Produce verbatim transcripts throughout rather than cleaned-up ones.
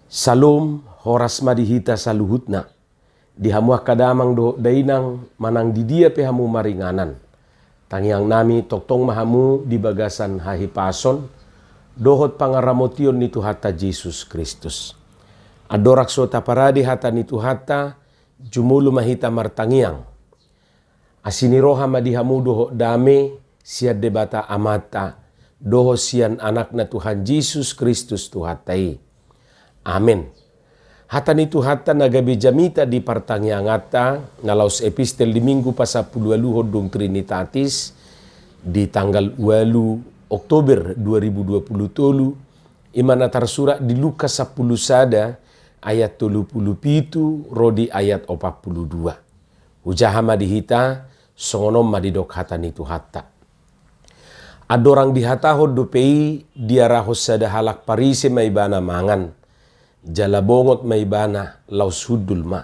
Salom, horas ma di hita saluhutna. Di hamu angka damang dohot dainang manang di dia pe hamu maringanan. Tangiang nami tongtong ma hamu di bagasan hahipason dohot pangaramotion ni Tuhanta Jesus Kristus. Andorang so taparade hata ni Tuhanta, jumolo ma hita martangiang. Asi ni roha ma di hamu dohot dame sian Debata Amanta dohot sian Anakna Tuhan Jesus Kristus Tuhanta i. Amen. Hata ni Tuhanta na gabe jamita di partangianganta na laos epistel di Minggu pasampuluualuhon dung Trinitatis di tanggal ualu Oktober dua ribu dua puluh tolu, ima na tarsurat di Lukas sampulu sada ayat tolu puluh pitu ro di ayat opat puluh dua. Hujaha ma di hita, songon on ma didok hata ni Tuhanta. Andorang dihatahon dope i, diarahon sada halak Parise ma ibana mangan, jala bongot ma ibana laos hundul ma.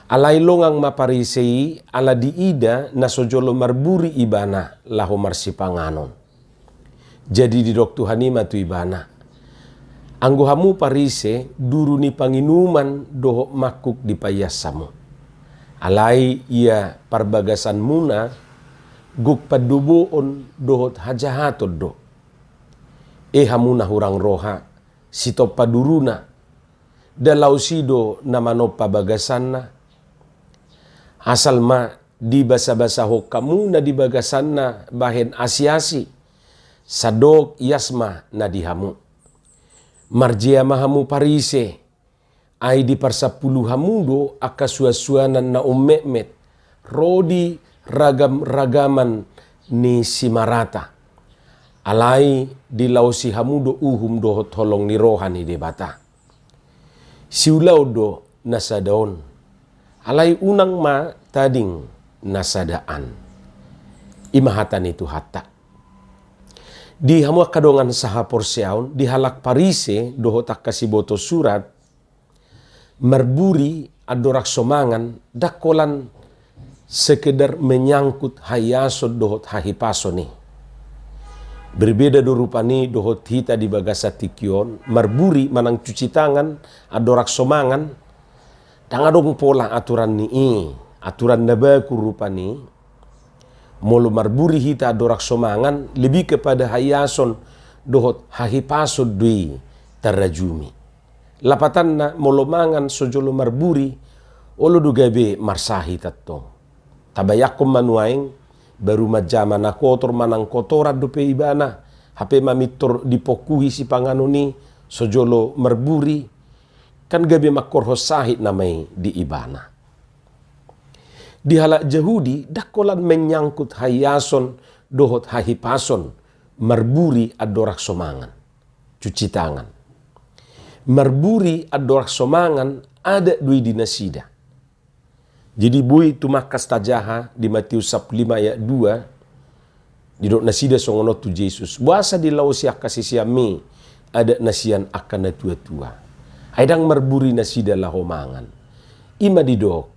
Alai longang ma Parise i ala diida na so jolo marburi ibana laho marsipanganon. Jadi didok Tuhan i ma tu ibana, anggo hamu Parise, duru ni panginuman dohot mangkuk dipaias hamu. Alai ia parbagasanmuna gok pandoboon dohot hajahaton do. E hamu na hurang roha, sitompa duruna, da laos i do na manompa bagasanna? Asal ma dibasabasahon hamu na di bagasanna bahen asiasi, sandok ias ma na di hamu. Marjea ma hamu Parise, ai diparsampulu hamu do angka suansuanan na ummetmet ro di ragamragaman ni simarata. Alai dilaosi hamu do uhum dohot holong ni roha ni Debata. Siulaon do na sada on, alai unang ma tading na sada an. Ima hata ni Tuhanta. Di hamu angka dongan sahaporseaon, di halak Parise dohot angka siboto surat, marburi andorang so mangan ndang holan sekedar menyangkut haiason dohot hahipason i. Berbeda do rupani dohot hita di bagasan tingki on, marburi manang cuci tangan andorang so mangan, ndang adong pola aturan ni i, aturan na baku rupani. Molo marburi hita andorang so mangan, lebih kepada haiason dohot hahipason do i tarajumi. Lapatanna, molo mangan so jolo marburi, olo do gabe marsahit antong. Tabayangkon ma nuaeng, baru manjama na kotor manang kotoran dope ibana, hape mamintor dipongkuhi sipanganon i so jolo marburi, kan gabe mangkorhon sahit nama i di ibana. Di halak Jahudi ndang holan menyangkut haiason dohot hahipason marburi andorang so mangan, cuci tangan. Marburi andorang so mangan adat do i di nasida. Jadi boi tumangkas tajaha di Matius sampulu lima ayat dua, didok nasida songon on tu Jesus, boasa dilaosi angka siseanmi adat na sian angka na tuatua? Ai ndang marburi nasida laho mangan. Ima didok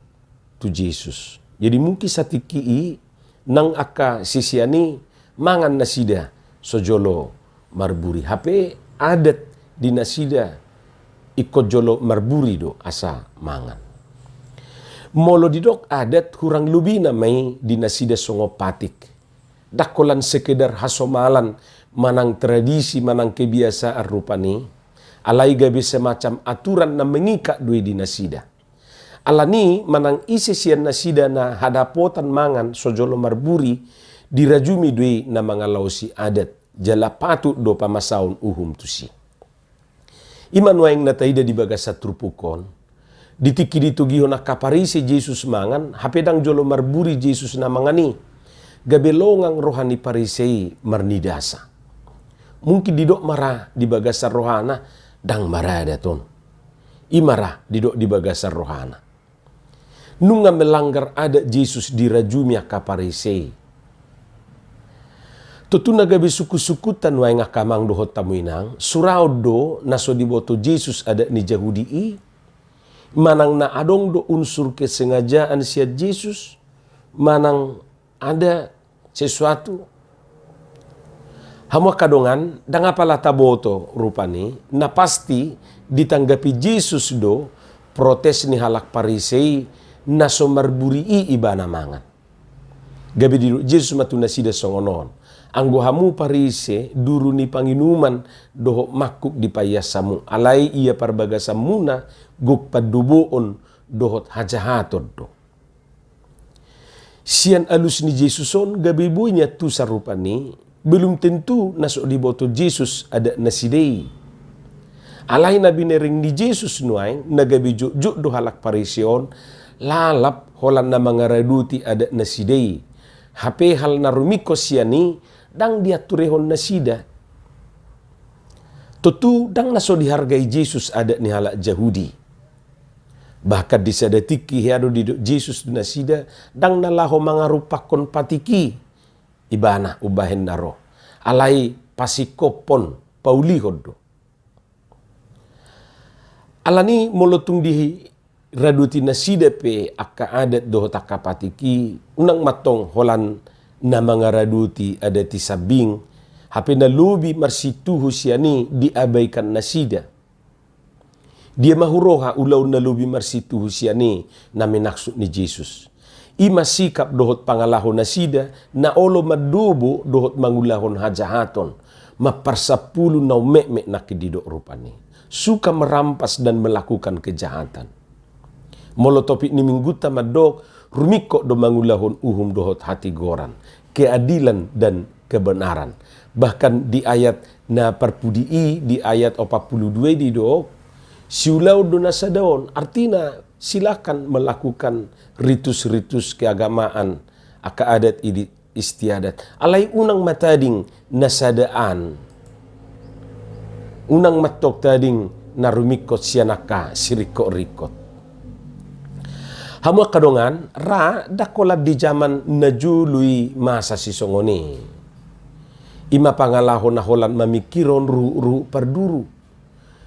tu Jesus. Jadi mungkin satingki i nang angka sisean i mangan nasida so jolo marburi. Hape adat di nasida ingkon jolo marburi do asa mangan. Molo didok adat, hurang lobi nama i di nasida songon patik. Ndang holan sekedar hasomalan manang tradisi manang kebiasaan rupani, alai gabe semacam aturan na mengikat do i di nasida. Alani manang ise sian nasida na hadapotan mangan so jolo marburi, dirajumi do i na mangalaosi adat, jala patut do pamasaon uhum tusi. Ima nuaeng na taida di bagasan turpuk on, di tingki ditogihon angka Parise Jesus mangan, hape ndang jolo marburi Jesus na mangan i, gabe longang roha ni Parise i marnidasa. Mungkin didok ma ra di bagasan rohana, ndang maradat on. Ima ra didok di bagasan rohana. Nunga melanggar adat Jesus dirajumi angka Parise i. Tontu na gabe sungkunsungkunta nuaeng angka amang dohot hamu inang, suraon do na so diboto Jesus adat ni Jahudi i, manang na adong do unsur kesengajaan sian Jesus, manang ada sesuatu. Hamu angka dongan, ndang apala taboto rupani, na pasti Ditanggapi Jesus do protes ni halak Parise i, na so marburi i ibana mangan. Gabe didok Jesus ma tu nasida songon on: Anggo hamu Parise, duru ni panginuman dohot mangkuk dipaias hamu, alai ia parbagasanmuna gok pandoboon dohot hajahaton do. Sian alus ni Jesus on gabe boi niantusan rupani, belum tentu na so diboto Jesus adat nasida i. Alai na binereng ni Jesus nuaeng na gabe jotjot do halak Parise on lalap holan na mangaradoti adat nasida i. Hape hal na rumingkot sian i ndang dianturehon nasida. Tontu ndang na so dihargai Jesus adat ni halak Jahudi. Bahkan di sada tingki hea do didok Jesus tu nasida, ndang na laho mangarumpakkon patik i ibana umbahen na ro, alai pasingkophon, paulihon do. Alani molo tung diradoti nasida pe angka adat dohot angka patik i, unang ma tong holan na mangaradoti adat i sambing, hape na lobi marsituhu sian i diabaikan nasida. Dia ma huroha ulaon na lobi marsituhu sian i na memaksud ni Jesus? I ma sikap dohot pangalaho nasida na olo mandobo dohot mangulahon hajahaton, mamparsampulu na ummetmet nangkin didok rupani. Suka merampas dan melakukan kejahatan. Molo topik ni minggunta mandok, rumingkot do mangulahon uhum dohot hatigoran, keadilan dan kebenaran. Bahkan di ayat na parpudi i, di ayat opat pulu dua i didok, siulaon do na sada on, artina silakan melakukan ritus-ritus keagamaan, angka adat i di istiadat. Alai unang ma tading na sada an. Unang ma tong tading na rumingkot sian angka siringkot-ringkot. Hamu angka dongan, ra ndang holan di jaman na jolo i masa sisongon i. I ma pangalaho na holan mamingkirhon ruhut-ruhut parduru.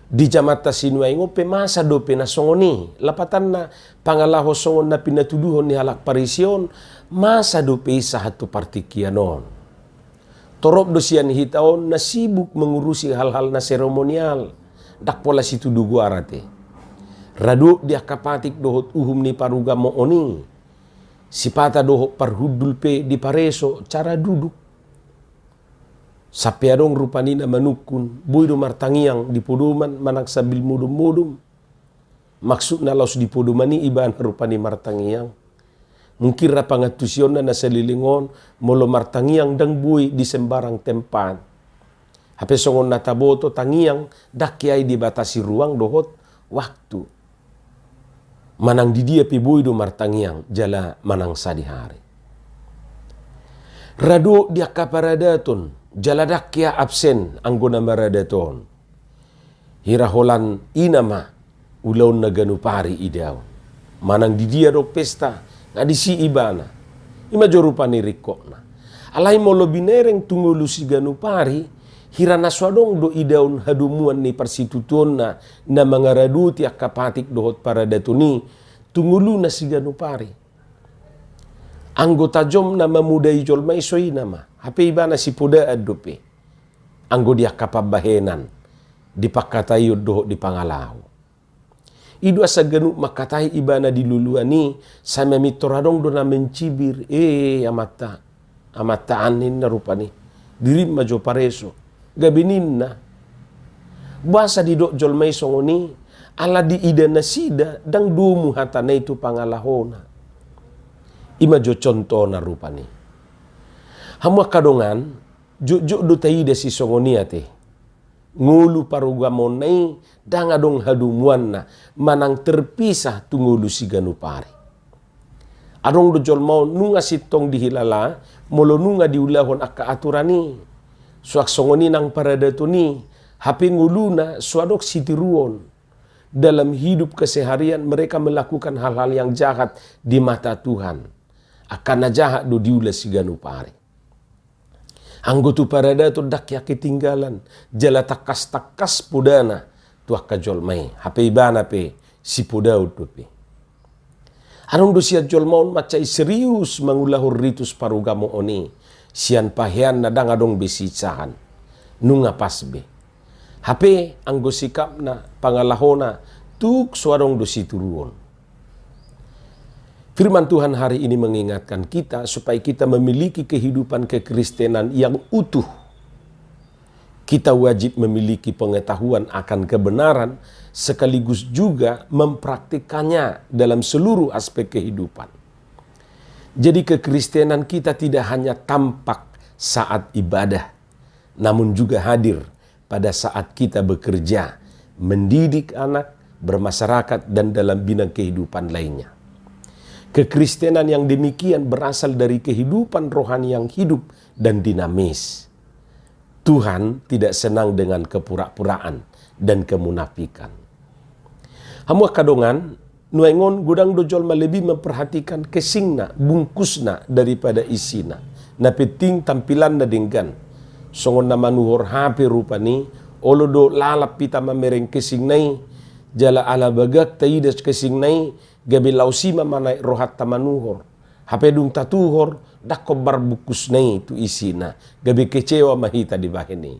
Di jamanta sinuaeng on pe masa dope na songon i. Lapatanna, pangalaho songon na pinatuduhon ni halak Parise on masa dope i sahat tu partingkian on. Torop do sian hita on na sibuk mengurusi hal-hal na seremonial, ndang pola situdu goar ate. Ra dok di angka patik dohot uhum ni parugamoon i, sipata dohot parhundul pe dipareso cara duduk. Sampe adong rupani na manungkun, boi do martangiang di podoman manang sambil modom-modom. Maksudna laos di podoman i ibana rupani martangiang. Mungkin ra pangantusionna na saleleng on, molo martangiang ndang boi di sembarang tempat. Hape songon na taboto, tangiang ndang hea i dibatasi ruang dohot waktu. Manang di dia pe boi do martangiang jala manang sadihari. Ra dok di angka paradaton, jala ndang hea absen anggo na maradat on. Hira holan i nama ulaonna ganup ari idaon. Manang di dia adong pesta, nga disi ibana. I ma jo rupani ringkotna. Alai molo binereng tu ngolu siganup ari, hira na so adong do idaon hadomuan ni parsitutuonna na mangaradoti angka patik dohot paradaton i tu ngoluna siganup ari. Anggo tajom na mamodai jolma i so i nama, hape ibana sipodaan dope. Anggo di angka pambahenan, di pangkataion dohot di pangalaho. I do asa ganup mangkatai ibana di luluan i, sai mamintor adong do na mencibir, "Eh, amanta, amanta an," ninna rupani. "Dirim ma jo pareso." Gabe ninna. Boasa didok jolma i songon i? Ala diida nasida ndang domu hatana i tu pangalahona. I ma jo contohna rupani. Hamu angka dongan, jotjot do taida sisongon i ate. Ngolu parugamoonna i ndang adong hadomuanna, manang terpisah tu ngolu siganup ari. Adong do jolma on nunga sintong dihilala, molo nunga diulahon angka aturan i. Suang songon i nang paradaton i, hape ngoluna so adong sitiruon. Dalam hidup keseharian mereka melakukan hal-hal yang jahat di mata Tuhan. Angka na jahat do diula siganup ari. Anggo tu paradaton ndang hea ketinggalan, jala tangkas-tangkas podana tu angka jolma i, hape ibana pe sipodaon dope. Adong do sian jolma on mansai serius mangulahon ritus parugamoon i, sian pahean na ndang adong be sisahan. Nunga pas be. Hape anggo sikapna, pangalahona, tuk so adong do situruon. Firman Tuhan hari ini mengingatkan kita supaya kita memiliki kehidupan kekristenan yang utuh. Kita wajib memiliki pengetahuan akan kebenaran sekaligus juga mempraktikkannya dalam seluruh aspek kehidupan. Jadi, kekristenan kita tidak hanya tampak saat ibadah, namun juga hadir pada saat kita bekerja, mendidik anak, bermasyarakat, dan dalam bidang kehidupan lainnya. Kekristenan yang demikian berasal dari kehidupan rohani yang hidup dan dinamis. Tuhan tidak senang dengan kepura-puraan dan kemunafikan. Hamu angka dongan, nuaeng on godang do jolma lebih memperhatikan casingna, bungkusna, daripada isina. Na penting tampilanna denggan. Songon na manuhor H P rupani, olo do lalap hita mamereng casingna i, jala ala bagak taida casingna i, gabe laos i ma manaek rohanta manuhor. Hape dung tatuhor, ndang hombar bungkusna i tu isina, gabe kecewa ma hita dibahen i.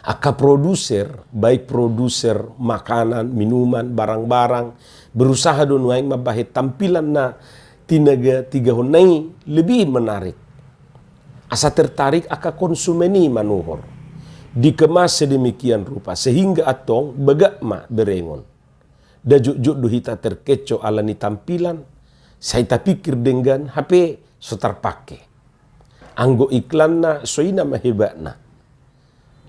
Angka produser, baik produser makanan, minuman, barang-barang, berusaha do nuaeng mambahen tampilan na tinaga-tigahonna i lebih menarik. Asa tertarik angka konsumen i manuhor. Dikemas sedemikian rupa, sehingga antong bagak ma berengon. Nda jotjot do hita terkecoh ala ni tampilan, sai tapikir denggan, hape so tarpake. Anggo iklanna, songon i ma hebatna.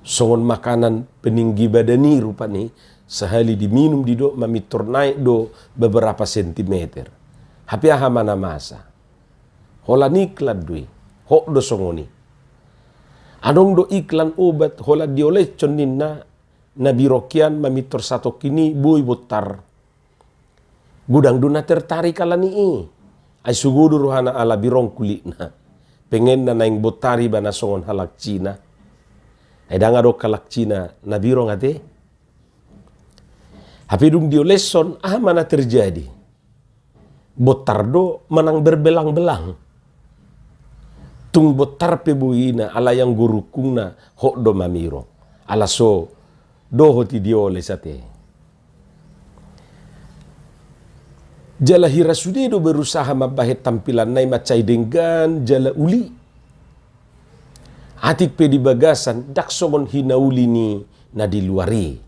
Songon makanan peninggi badan i rupani, sahali diminum didok mamintor naek do beberapa sentimeter. Hape aha ma na masa? Holan iklan do i, hot do songon i. Adong do iklan obat, holan dioleshon ninna, na birong hian mamintor satongkin i boi bontar. Godang do na tertarik ala ni i. Ai sogo do rohana ala birong kulitna. Pengenna naeng bontar iba na songon halak Cina. Ai ndang adong halak Cina na birong ate. Hape dung dioleshon, aha ma na terjadi? Bontar do manang berbelang-belang. Tung bontar pe boina, alai anggo rungkungna hot do mamirong. Ala so dohot i dioles ate. Jala hira sude do berusaha mambahen tampilanna i mansai denggan jala uli. Atik pe di bagasan, ndang songon hinauli ni na di luar i.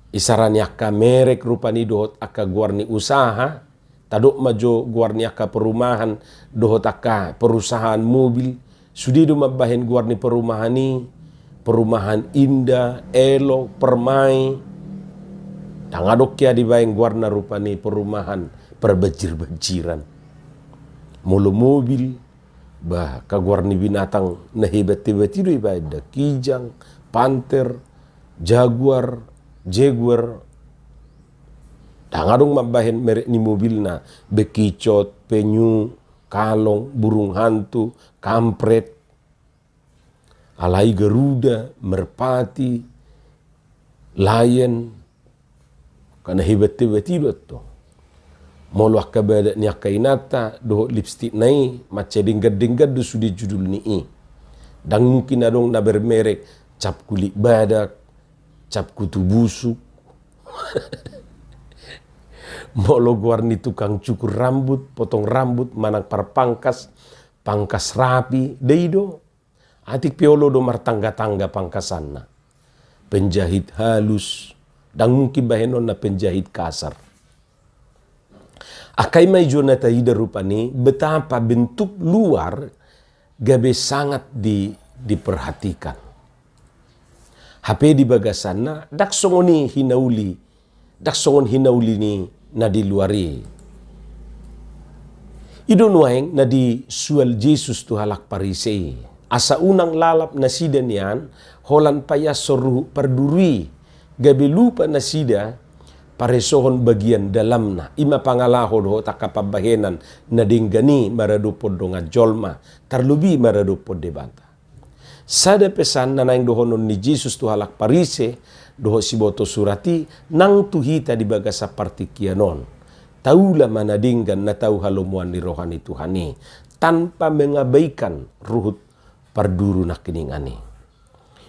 Isarana angka merek rupani dohot angka goar ni usaha, tadok ma jo goar ni angka perumahan dohot angka perusahaan mobil, sude do mambahen goar ni perumahan i, perumahan indah, elok, permai. Ndang adong hea dibahen goarna rupani perumahan perbanjir-banjiran. Molo mobil, bah, angka goar ni binatang na hebat-hebat i do ibahen da, Kijang, Panther, Jaguar, Jaguar. Ndang adong mambahen merek ni mobilna, Bekicot, Penyu, Kalong, Burung Hantu, Kampret. Alai Garuda, Merpati, Lion, angka na hebat-hebat i do antong. Molo angka badak ni angka inanta dohot lipstikna i, mansai denggan-denggan do sude judul ni i. Ndang mungkin adong na bermerek cap kulit badak, cap kutu busuk. Molo goar ni tukang cukur rambut, potong rambut, manang parpangkas, pangkas rapi, nda i do. Atik pe olo do martangga-tangga pangkasanna. Penjahit halus, ndang mungkin bahenonna penjahit kasar. Angka i ma i jo na taida rupani, betapa bentuk luar gabe sangat di, diperhatikan. Hape di bagasanna, ndang songon i hinauli, ndang songon hinauli ni na di luar i. I do nuaeng na disual Jesus tu halak Parise i. Asa unang lalap nasida nian, holan paiashon ruhut parduru i, gabe lupa nasida paresohon bagian dalamna, i ma pangalaho dohot angka pambahenan na denggan i maradophon dongan jolma, tarlobi maradophon Debata. Sada pesan na naeng dohonon ni Jesus tu halak Parise dohot siboto surat i nang tu hita di bagasan partingkian on. Taula ma na denggan na tau halomoan ni roha ni Tuhan i, tanpa mengabaikan ruhut parduru nangkiningan i.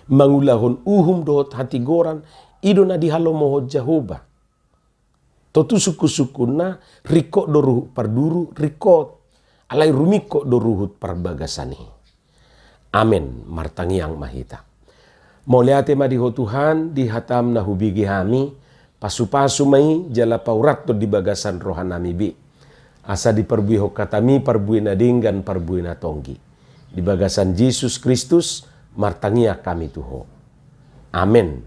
mangulahon uhum dohot hatigoran, i do na dihalomohon Jahowa. Tontu sungkun-sungkunna, ringkot do ruhut parduru, ringkot. Alai rumingkot do ruhut parbagasan i. Amen. Martangiang ma hita. Mauliate ma di Ho Tuhan, di hataM na hubege hami, pasu-pasu ma i, jala paurathon di bagasan rohanami be. Asa diparbuehon hataMi parbue na denggan, parbue na tonggi. Di bagasan Jesus Kristus, martangiang hami tu Ho. Amen.